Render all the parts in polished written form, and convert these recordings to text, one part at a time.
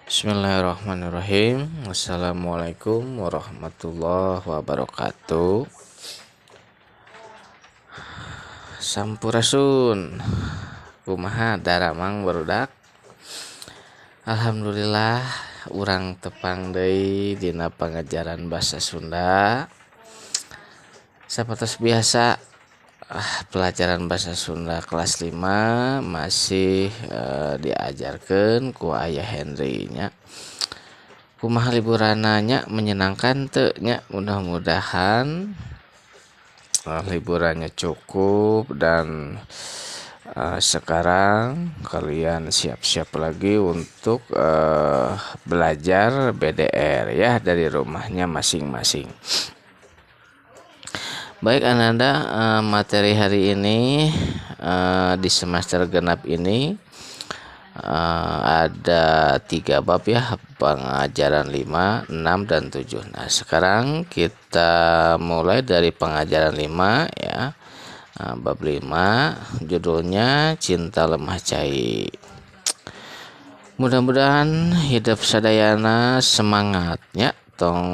Bismillahirrahmanirrahim. Assalamualaikum warahmatullahi wabarakatuh. Sampurasun. Kumaha daramang barudak? Alhamdulillah urang tepang deui dina pangajaran basa Sunda. Sapertos biasa, pelajaran bahasa Sunda kelas 5 masih diajarkan ku Ayah Henry nya. Kumaha liburananya, menyenangkan teu nya? Mudah-mudahan liburannya cukup dan sekarang kalian siap-siap lagi untuk belajar BDR ya, dari rumahnya masing-masing. Baik Ananda, materi hari ini di semester genap ini ada tiga bab ya, pengajaran 5, 6, dan 7. Nah, sekarang kita mulai dari pengajaran 5 ya. Nah, bab 5 judulnya Cinta Lemah Cai. Mudah-mudahan hidup sadayana semangatnya, tong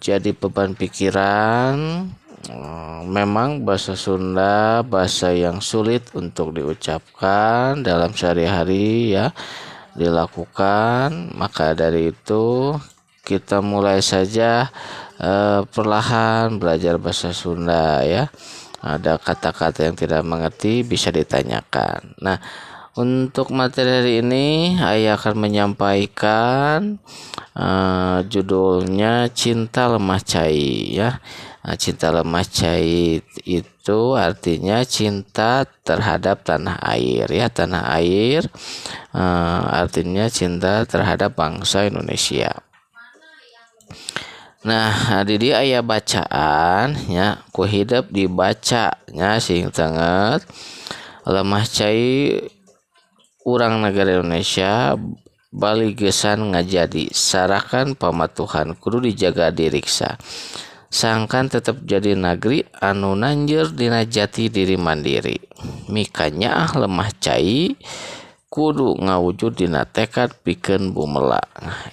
jadi beban pikiran. Memang bahasa Sunda bahasa yang sulit untuk diucapkan dalam sehari-hari ya, dilakukan. Maka dari itu kita mulai saja perlahan belajar bahasa Sunda ya. Ada kata-kata yang tidak mengerti bisa ditanyakan. Nah, untuk materi hari ini Ayah akan menyampaikan judulnya Cinta Lemah Cai ya. Nah, cinta lemah cai itu artinya cinta terhadap tanah air ya, tanah air artinya cinta terhadap bangsa Indonesia. Nah, di dieu aya bacaan nya, ku hidep dibaca nya sing tenget. Lemah cai urang negara Indonesia baligesan ngajadi sarakan pamatuhan kudu dijaga diriksa, sangkan tetep jadi nagri anu nanjeur dina jati diri mandiri. Mikanyaah lemah cai kudu ngawujud dina tekad pikeun bumela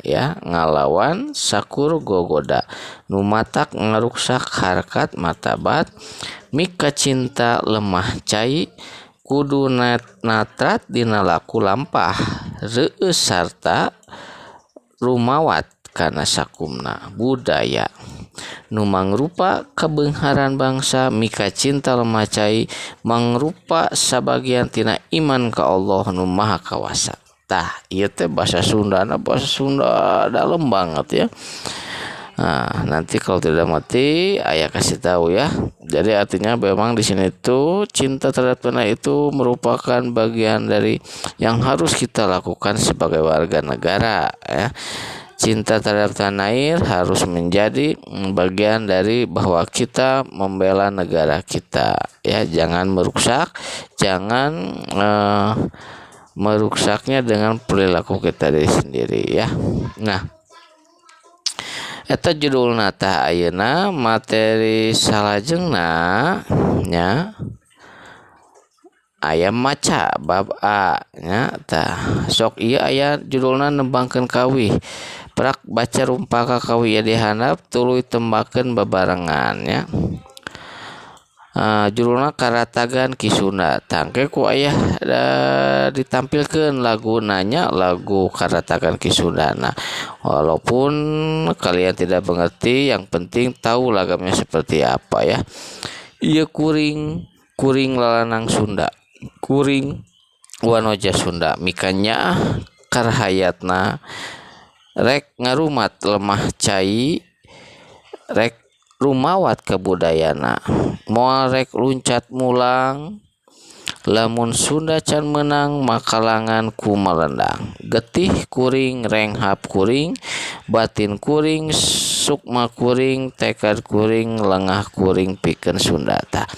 ya, ngalawan sakur gogoda nu matak ngaruksak harkat martabat. Mika cinta lemah cai kudu natrat dina laku lampah reueus sarta rumawat kana sakumna budaya nu mangrupa kabeungharan bangsa. Mika cinta lemah cai mangrupa sabagian tina iman ka Allah nu Maha Kawasa. Tah, ieu teh bahasa Sundana, bahasa Sunda dalam banget ya. Nah, nanti kalau tidak mati, Ayah kasih tahu ya. Jadi artinya memang di sini tuh cinta terhadap tanah itu merupakan bagian dari yang harus kita lakukan sebagai warga negara ya. Cinta terhadap tanah air harus menjadi bagian dari bahwa kita membela negara kita ya. Jangan merusak, jangan merusaknya dengan perilaku kita diri sendiri ya. Nah, eta judulna. Tah, ayeuna materi salajengna nya, aya maca bab A nya. Tah, sok ieu aya judulna Nembangkeun Kawih. Prak baca rumpaka kawih di handap, tuluy tembangkeun babarengan ya. Judulna Karatagan Ki Sunda. Tah, engke ku Ayah ditampilkeun lagu nanya, lagu Karatagan Ki Sunda. Nah, walaupun kalian tidak mengerti, yang penting tahu lagamnya seperti apa ya. Ieu kuring, kuring lalanang Sunda, kuring wanoja Sunda, mikanyaah karhayatna rek ngarumat lemah cai, rek rumawat kabudayana, moal rek luncat mulang lamun Sunda can meunang makalangan ku malendang. Getih kuring, renghap kuring, batin kuring, sukma kuring, tekad kuring, lengah kuring pikeun Sunda. Tah,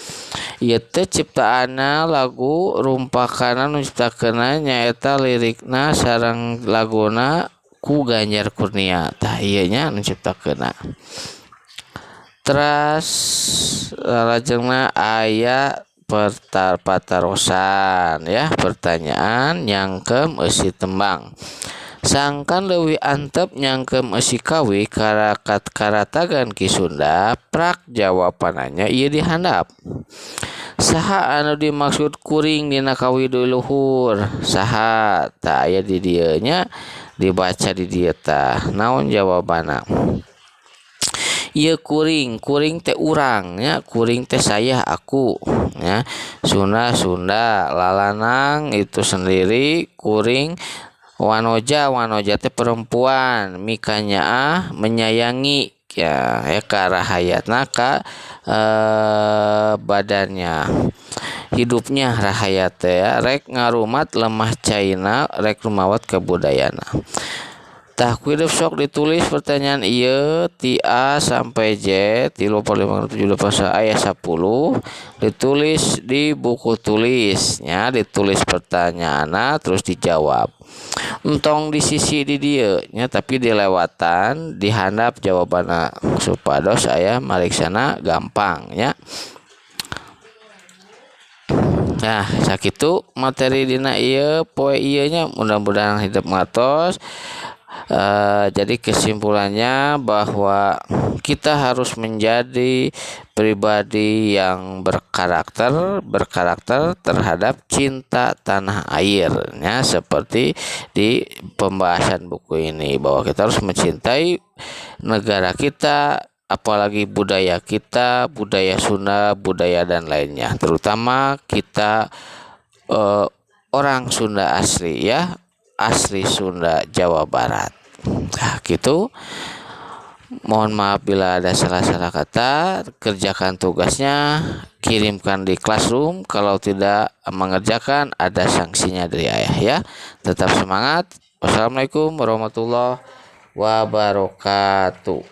ieu teh ciptaanna lagu rumpakana, nu nyiptakeunna nyaeta lirikna sareng laguna ku Ganjar Kurnia. Tah, ieu nya nu nyiptakeunna. Teras lajengna aya Patarosan ya, pertanyaan nyangkem eusi tembang. Sangkan leuwih antep nyangkem eusi kawi karakat karatagan Ki Sunda prak jawabanana ieu di handap. Saha anu dimaksud kuring dina kawi di luhur? Saha? Tah aya di dieu nya, dibaca di dieu tah. Naon jawabanna? Ieu kuring, kuring teh urang nya, kuring teh saya, aku nya. Sunda Sunda, lalanang itu sendiri kuring. Wanoja, wanoja teh perempuan, mikanyaah menyayangi ya, ya ka rahayatna ka badannya, hidupnya rahayat teh ya, rek ngarumat lemah caina rek rumawat kebudayana. Tah ku hidup sok ditulis pertanyaan ieu ti A sampai Z, 3 4 5 6 7 8 aya 10, ditulis di buku tulis nya, ditulis pertanyaanna terus dijawab. Entong di sisi di dieu nya, tapi dilewatan dihandap jawabanna supados aya mariksana gampang nya. Nah, sakitu materi dina ieu poe ieu nya, mudah-mudahan hidup ngatos. Jadi kesimpulannya bahwa kita harus menjadi pribadi yang berkarakter, berkarakter terhadap cinta tanah air ya, seperti di pembahasan buku ini bahwa kita harus mencintai negara kita, apalagi budaya kita, budaya Sunda, budaya dan lainnya, terutama kita orang Sunda asli ya, asli Sunda Jawa Barat. Nah, gitu. Mohon maaf bila ada salah-salah kata. Kerjakan tugasnya, kirimkan di classroom. Kalau tidak mengerjakan, ada sanksinya dari ayah ya. Tetap semangat. Wassalamualaikum warahmatullahi wabarakatuh.